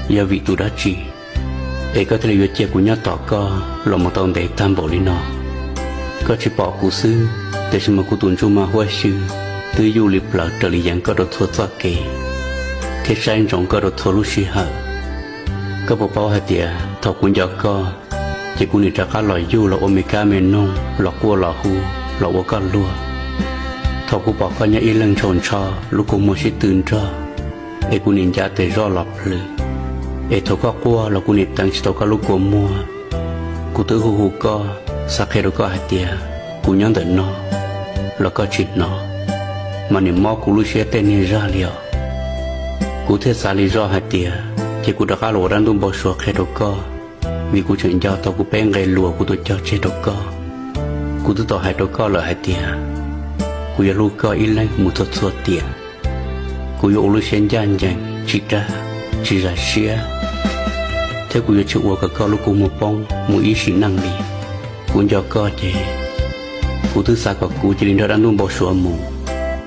yog vim tus dab tsi es koj thiaj li yuav cia kuv nyob tos koj los mus tau ntev tag npaum li no? Koj tsis pom kuv xwb, tiam sis mas kuv tus ntsuj mas huab xyw twb yuj li plaws raws li yeev koj rau txhua txoj kev thiab saib ntsoov koj rau txhua lub sij hawm. Koj puas paub hais tias thaum kuv nco koj, ces kuv nim rov qab los yuj los ua me kab me noog, los quaj los hu, los ua koj luag. Thaum kuv pom koj nyob ib leeg ntshaus ntsho, lub kua muag sib tw nrog, es kuv nim ncav tes zoj los plhws, es thaum koj quaj los kuv nim teev tsis tau koj lub kua muag. Kuv twb hu hu koj, xav qhia rau koj hais tias kuv nyob ntawm no, los koj tsis hnov, mas nim mob kuv lub siab tej niag zaj li os. Kuv thiaj xav li zoj hais tias ces kuv rov qab los ua dab ntuj npau suav qhia rau koj, vim kuv tseem nco tau kuv peb nqe lus kuv tuaj cog tseg rau koj. Kuv twb tau hais rau koj lawm hais tias kuv yuav hlub koj ib leeg mus txhua txhua tiam. Kuv yuav ua lub siab ncaj ncees, tsis dag, tsis zam siab, thiab kuv yuav tsis ua kom koj lub kua muag poob mus ib sim neej li. Kuv nco koj ces kuv twb xav kom kuv cia li nrog dab ntuj npau suav mus,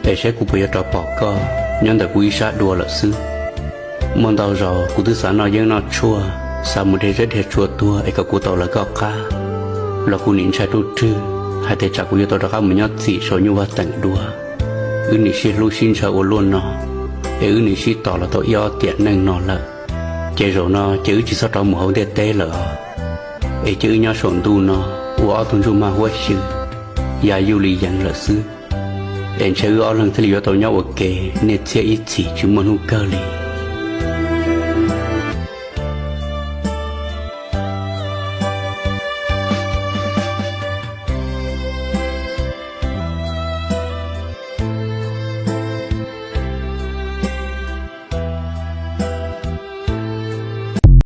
es saib kuv puas yuav rov pom koj nyob ntawm kuv ib sab dua lawm xwb. Muaj ntau zaus kuv twb xav noj yeeb noj tshuaj, xav mus dhia zeb dhia tsuas tuag es kom kuv tau lawv koj qab, los kuv nim ntshai ruj rwg hais tias tsam kuv yuav tau rov qab mus nyob txim saum nyuj vaj teem dua. Wb nim sib hlub sib ntshaw ua luaj no, es wb nim sib tos los tau ib ob tiam neej no lawm, ces zaum no ces wb tsis txhob rov mus hauv ntiaj teb lawm os. Es cia wb nyob saum ntuj no ua ob tug ntsuj mag huab xyw, ya yuj li yeev lawm xwb. Es ntshe wb ob leeg thiaj li yuav tau nyob ua ke niaj txhiab ib txhis tsis muaj hnub kawg li.